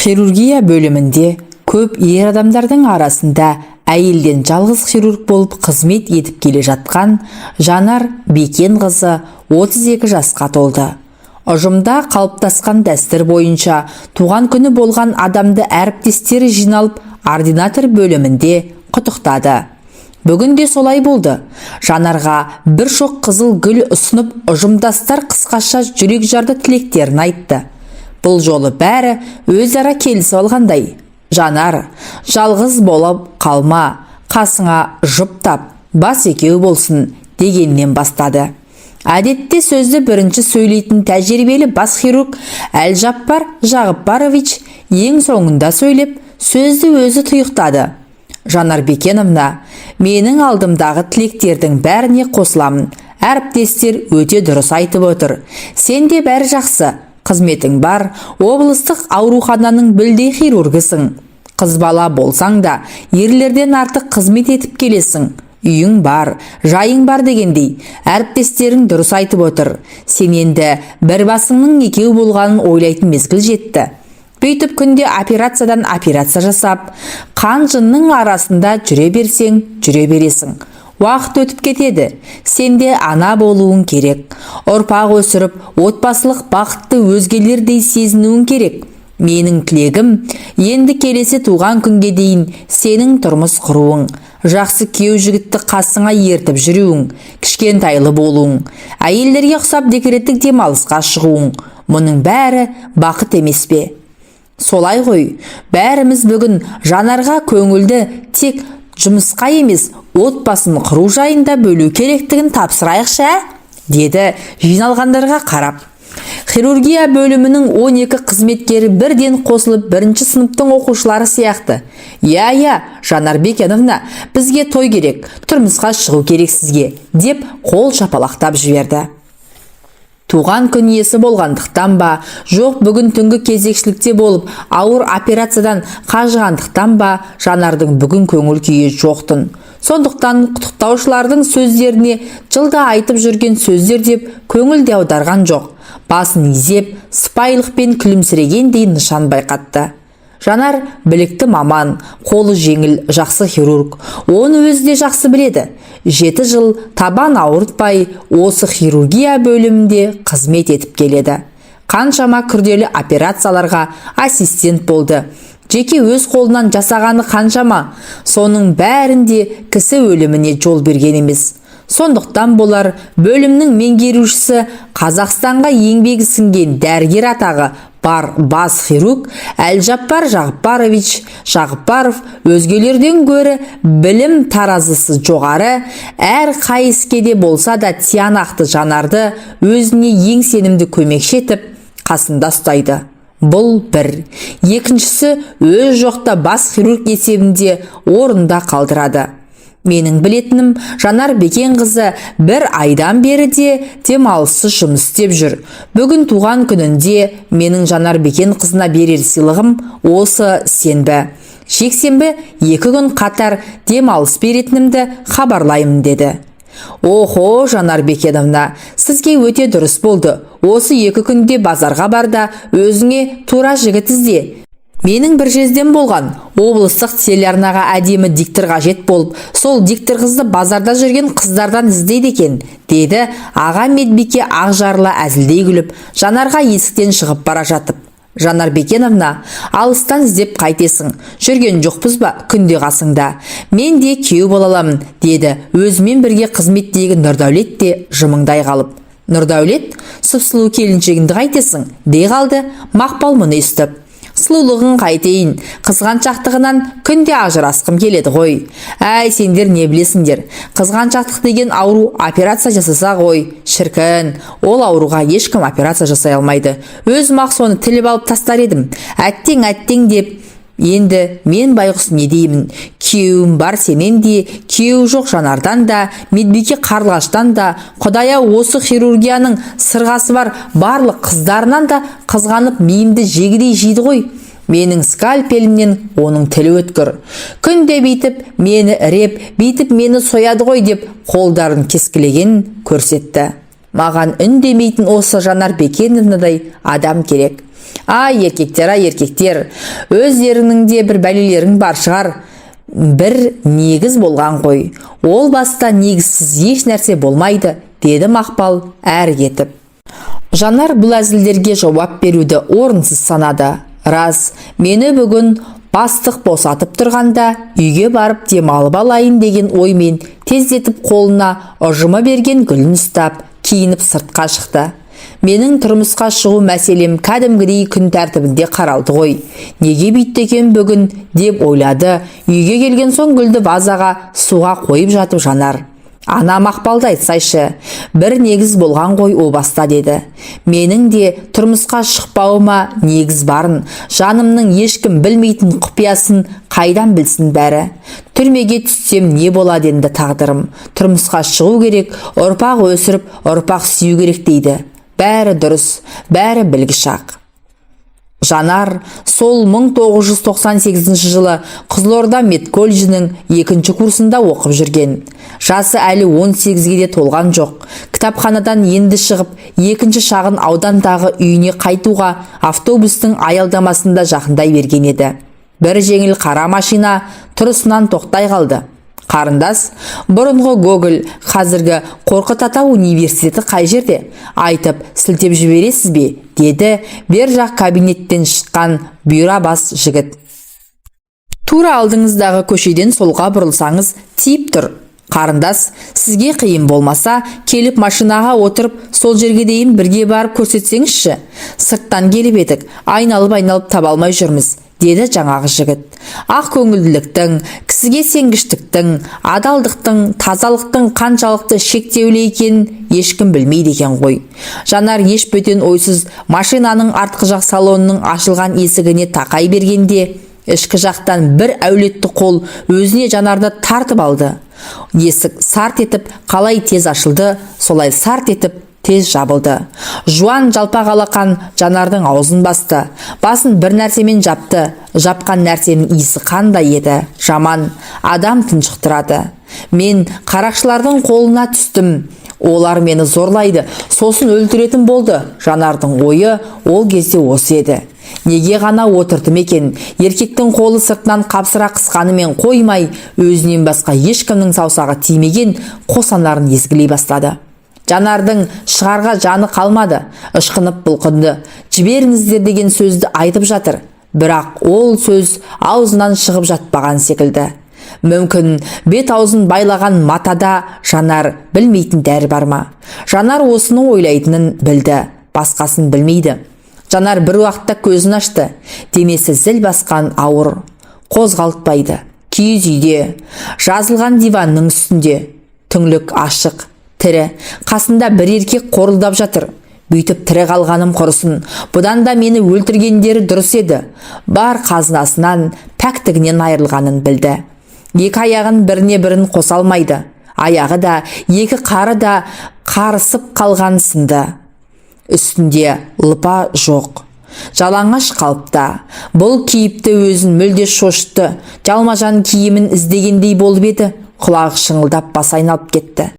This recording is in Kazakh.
Хирургия бөлімінде көп ер адамдардың арасында әйелден жалғыз хирург болып қызмет етіп келе жатқан Жанар Бекенқызы 32 жасқа толды. Ұжымда қалыптасқан дәстүр бойынша туған күні болған адамды әріптестері жиналып, ординатор бөлімінде құттықтады. Бүгін де солай болды. Жанарға бір шоқ қызыл гүл ұсынып, ұжымдастар қысқаша жүрекжарды тілектерін айтты. Бұл жолы бәрі өзара келісіп алғандай: «Жанар, жалғыз болып қалма, қасыңа жұп тап, бас екеу болсын», – дегеннен бастады. Әдетте сөзді бірінші сөйлейтін тәжірибелі бас хирург Әлжаппар Жағыппарович ең соңында сөйлеп, сөзді өзі тұйықтады. «Жанар Бекеновна, менің алдымдағы тілектердің бәріне қосыламын. Әріптестер өте дұрыс айтып отыр. Сенде бәрі жақсы, қызметің бар, облыстық аурухананың білдей хирургісің. Қыз бала болсаң да, ерлерден артық қызмет етіп келесің. Үйің бар, жайың бар дегендей, әріптестерің дұрыс айтып отыр. Сен енді бір басыңның екеу болғанын ойлайтын мезгіл жетті. Бүйтіп күнде операциядан операция жасап, қан жынның арасында жүре берсең, жүре бересің. Уақыт өтіп кетеді. Сен де ана болуың керек. Ұрпақ өсіріп, отбасылық бақытты өзгелердей сезінуің керек. Менің тілегім: енді келесі туған күнге дейін сенің тұрмыс құруың, жақсы күйеу жігітті қасыңа ертіп жүруің, кішкентайлы болуың, әйелдерге ұқсап декреттік демалысқа шығуың. Мұның бәрі бақыт емес пе? Солай ғой?» Бәріміз бүгін Жанарға көңілді тек жұмысқа емес, отбасын құру жайында бөлу керектігін тапсырайықшы, ә?» – деді жиналғандарға қарап. Хирургия бөлімінің 12 қызметкері бірден қосылып, бірінші сыныптың оқушылары сияқты: «Иә, иә, Жанар Бекеновна, бізге той керек, тұрмысқа шығу керек сізге», – деп қол шапалақтап жіберді. Туған күн иесі болғандықтан ба, жоқ, бүгін түнгі кезекшілікте болып, ауыр операциядан қажығандықтан ба, Жанардың бүгін көңіл күйі жоқтын. Сондықтан құттықтаушылардың сөздеріне жылда айтып жүрген сөздер деп көңіл де аударған жоқ. Басын изеп, сыпайылықпен күлімсірегендей нышан байқатты. Жанар білікті маман, қолы жеңіл, жақсы хирург. Оны өзі де жақсы біледі. 7 жыл табан ауыртпай осы хирургия бөлімінде қызмет етіп келеді. Қаншама күрделі операцияларға ассистент болды. Жеке өз қолынан жасағаны қаншама? Соның бәрінде кісі өліміне жол берген емес. Сондықтан болар, бөлімнің меңгерушісі, Қазақстанға еңбегі сіңген дәрігер атағы бар бас хирург Әлжаппар Жағыппарович Жағыппаров өзгелерден гөрі білім таразысы жоғары, әр қай іске де болса да тиянақты Жанарды өзіне ең сенімді көмекші етіп қасында ұстайды. Бұл бір. Екіншісі, өз жоқта бас хирург есебінде орында қалдырады. Менің білетінім, Жанар Бекенқызы бір айдан бері де демалыссыз жұмыс істеп жүр. Бүгін туған күнінде менің Жанар Бекенқызына берер сыйлығым осы сенбі, жексенбі 2 күн қатар демалыс беретінімді хабарлаймын», – деді. «Охо, Жанар Бекеновна, сізге өте дұрыс болды. Осы 2 күнде базарға бар да, өзіңе тура жігіт ізде. Менің бір жездем болған. Облыстық телеарнаға әдемі диктор қажет болып, сол диктор қызды базарда жүрген қыздардан іздейді екен», – деді аға медбике ақ жарыла әзілдей күліп, Жанарға есіктен шығып бара жатып. «Жанар Бекеновна, алыстан іздеп қайтесің? Жүрген жоқпыз ба күнде қасыңда? Мен де күйеу бола аламын», – деді өзімен бірге қызметтегі Нұрдәулет те жымыңдай қалып. «Нұрдәулет, сұп-сұлу келіншегіңді қайтесің?» – дей қалды Мақпал мұны естіп. «Сұлулығын қайтейін, қызғаншақтығынан күнде ажырасқым келеді ғой. Әй, сендер не білесіңдер? Қызғаншақтық деген ауру операция жасаса ғой, шіркін, ол ауруға ешкім операция жасай алмайды. Өзім ақ соны тіліп алып тастар едім. Әттең, әттең деп енді мен байғұс не деймін? Күйеуім бар сенен де, күйеуі жоқ Жанардан да, медбике Қарлығаштан да, құдай-ау, осы хирургияның сырғасы бар барлық қыздарынан да қызғанып, миымды жегідей жейді ғой. Менің скальпелімнен оның тілі өткір. Күнде бүйтіп мені іреп, бүйтіп мені сояды ғой», – деп қолдарын кескілеген көрсетті. «Маған үндемейтін осы Жанар Бекеновнадай адам керек». Ай, еркектер, ай, еркектер, өздеріңнің де бір бәлелерің бар шығар. Бір негіз болған ғой. Ол баста негізсіз еш нәрсе болмайды, деді Мақпал әрі кетіп. Жанар бұл әзілдерге жауап беруді орынсыз санады. Рас, мені бүгін бастық босатып тұрғанда үйге барып демалып алайын деген оймен тездетіп қолына ұжымы берген гүлін ұстап, киініп сыртқа шықты. Менің тұрмысқа шығу мәселем кәдімгідей күн тәртібінде қаралды ғой. Неге бүйтті екен бүгін деп ойлады. Үйге келген соң гүлді вазаға суға қойып жатып Жанар. Ана Мақпалды айтсайшы, бір негіз болған ғой о баста деді. Менің де тұрмысқа шықпауыма негіз барын, жанымның ешкім білмейтін құпиясын қайдан білсін бәрі. Түрмеге түссем не болады енді тағдырым? Тұрмысқа шығу керек, ұрпақ өсіріп, ұрпақ сүю керек дейді. Бәрі дұрыс, бәрі білгіш ақ. Жанар сол 1998 жылы Қызылорда медколледжінің екінші курсында оқып жүрген. Жасы әлі 18-ге де толған жоқ. Кітапханадан енді шығып, екінші шағын аудандағы үйіне қайтуға автобустың аялдамасында жақындай берген еді. Бір жеңіл қара машина тұрысынан тоқтай қалды. Қарындас, бұрынғы Гоголь, қазіргі Қорқыт ата университеті қай жерде? Айтып, сілтеп жібересіз бе? Деді бер жақ кабинеттен шыққан бұйра бас жігіт. Тура алдыңыздағы көшеден солға бұрылсаңыз тиіп тұр. Қарындас, сізге қиын болмаса, келіп машинаға отырып, сол жерге дейін бірге барып көрсетсеңізші. Сырттан келіп едік, айналып-айналып таба алмай жүрміз, деді жаңағы жігіт. Ақ көңілділіктің, кісіге сенгіштіктің, адалдықтың, тазалықтың қаншалықты шектеулі екенін ешкім білмейді екен ғой. Жанар еш бөтен ойсыз машинаның артқы жақ салонының ашылған есігіне тақай бергенде, ішкі жақтан бір әулетті қол өзіне Жанарды тартып алды. Есік сарт етіп қалай тез ашылды, солай сарт етіп тез жабылды. Жуан жалпақ алақан Жанардың аузын басты. Басын бір нәрсемен жапты. Жапқан нәрсенің иісі қандай еді? Жаман, адам тұншықтырады. Мен қарақшылардың қолына түстім. Олар мені зорлайды, сосын өлтіретін болды. Жанардың ойы ол кезде осы еді. Неге ғана отырдым екен? Еркектің қолы сыртынан қапсыра қысқанымен қоймай, өзінен басқа ешкімнің саусағы тимеген қос анарын езгілей бастады. Жанардың шығарға жаны қалмады, ышқынып бұлқынды. Жіберіңіздер деген сөзді айтып жатыр. Бірақ ол сөз аузынан шығып жатпаған секілді. Мүмкін бет аузын байлаған матада Жанар білмейтін дәрі бар ма? Жанар осыны ойлайтынын білді, басқасын білмейді. Жанар бір уақытта көзін ашты. Денесі зіл басқан ауыр. Қозғалтпайды. Киіз үйде, жазылған диванның үстінде. Түңлік ашық, тірі. Қасында бір еркек қорылдап жатыр. Бүйтіп тірі қалғаным құрысын. Бұдан да мені өлтіргендері дұрыс еді. Бар қазынасынан, пәктігінен айырылғанын білді. Екі аяғын біріне бірін қоса алмайды. Аяғы да, екі қары да қарысып қалған сынды. Үстінде лыпа жоқ. Жалаңаш қалыпта. Бұл кейіпті өзін мүлде шошытты. Жалма-жан киімін іздегендей болып еді. Құлағы шыңылдап, басы айналып кетті.